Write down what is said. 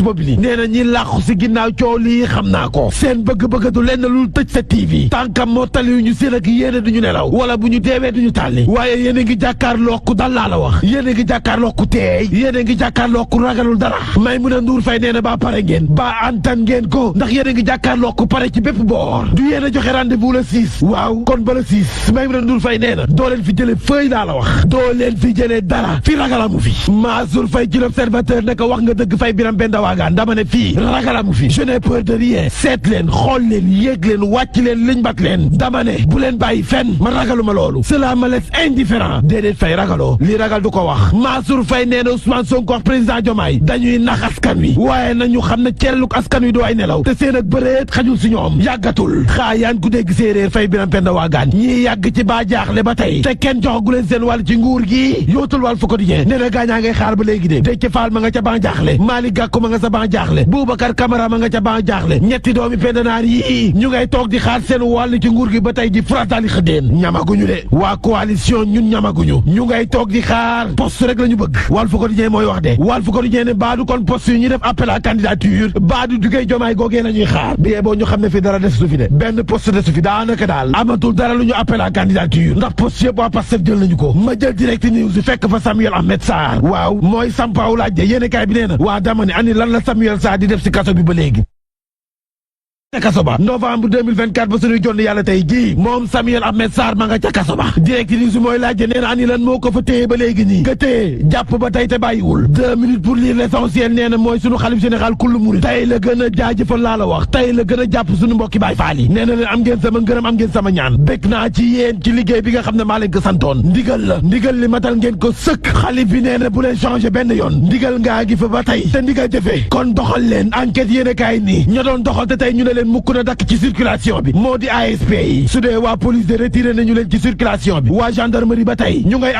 Mobili nee na ñi làqu si ginnaaw coow lii xam naa ko seen bëgg-bëgg du lenn lu tëj sa TV tànkam moo tali ñu seen ak yéene duñu nelaw wala bu ñu deewee duñu tàlli waaye yéen a ngi jàkkaarloo ku dal laa la wax yéen a ngi jàkkaarloo ku teey yéen a ngi jàkkaarloo ku ragalul dara Maimouna Ndour Faye nee na ba pare ngeen ba antan ngeen ko ndax yéen a ngi jàkkaarloo ku pare ci bépp boor du yéen a joxe rendez-vous le 6 waaw kon ba le 6 Maimouna Ndour Faye nee na doo leen fi jële fëy laa la wax doo leen fi jëlee dara fi ragalamu fi Mansour Faye ci l'Observateur ne ko wax nga dëgg Faye Biram Benda Waagaan dama ne fii ragalamu fi je n'ai peur de rien seet leen xool leen yéeg leen wàcc leen liñ bat leen dama ne bu leen bàyyi fenn ma ragaluma loolu cela me laisse indifférent déedéet Faye ragaloo li ragal du ko wax Mansour Faye nee na Ousmane Sonko wax président Diomaye dañuy nax askan wi waaye nañu xam ne celluk askan wi du ay nelaw te seen ak bëreet xajul si ñoom yàggatul xaayaan ku dégg séeréer Faye Biram Benda Waagaan ñii yàgg ci baa jaaxle ba tey te kenn joxagu leen seen wàll ci nguur gi yootul Walf Quotidien nee na gaañaa ngay xaar ba léegi de Déthié Fall ma nga ca baa jaaxle Malick Gakou ma nga sa baa jaaxle Boubacar Camara ma nga ca baa jaaxle ñetti doomi pendanaar yi ñu ngay toog di xaar seen wàll ci nguur gi ba tey di fratali xëddeen ñamaguñu de waa coalition ñun ñamaguñu ñu ngay toog di xaar poste rek la ñu bëgg Walf Quotidien mooy wax de Walf Quotidien ne baadu kon poste yi ñu def appel à candidature baadu jugee Jomaay googee la ñuy xaar biyee boo ñu xam ne fi dara des su fi de benn poste des su fi daanaka daal amatul dara lu ñu appel à candidature ndax poste yëpp waa Pastef jël nañu ko ma jël direct news fekk fa Samuel Ahmed Sarr waaw mooy sampaaw laaj de yéene kaay bi nee na waa dama ne ani lan la Samuel Sarr di def si kaso bi ba léegi ca kaso ba novembre 2024 ba suñuy jonn yàlla tey jii moom Samuel Ahmed Sarr ma nga ca kaso ba direct news mooy laajte nee na ani lan moo ko fa téye ba léegi nii nga téye jàpp ba tey te bàyyiwul 2 minutes pour lire l'essentiel nee na mooy suñu xalif général kullu murid tey la gën a jaajëfal laa la wax tey la gën a jàpp suñu mbokki Baay Faal yi nee na leen am ngeen sama ngërëm am ngeen sama ñaan bég naa ci yéen ci liggéey bi nga xam ne maa leen ko santoon ndigal li matal ngeen ko sëkk xalif bi nee na bu leen changé benn yoon ndigal ngaa gi fa ba tey te ndigal jëfee kon doxal leen enquête yéene kaay nii ña doon doxal te tey ñu ne mukk na dakk ci circulation bi moo di ASP yi su dee waa police de retiré nañu leen ci circulation bi waa gendarmerie ba tey ñu ngay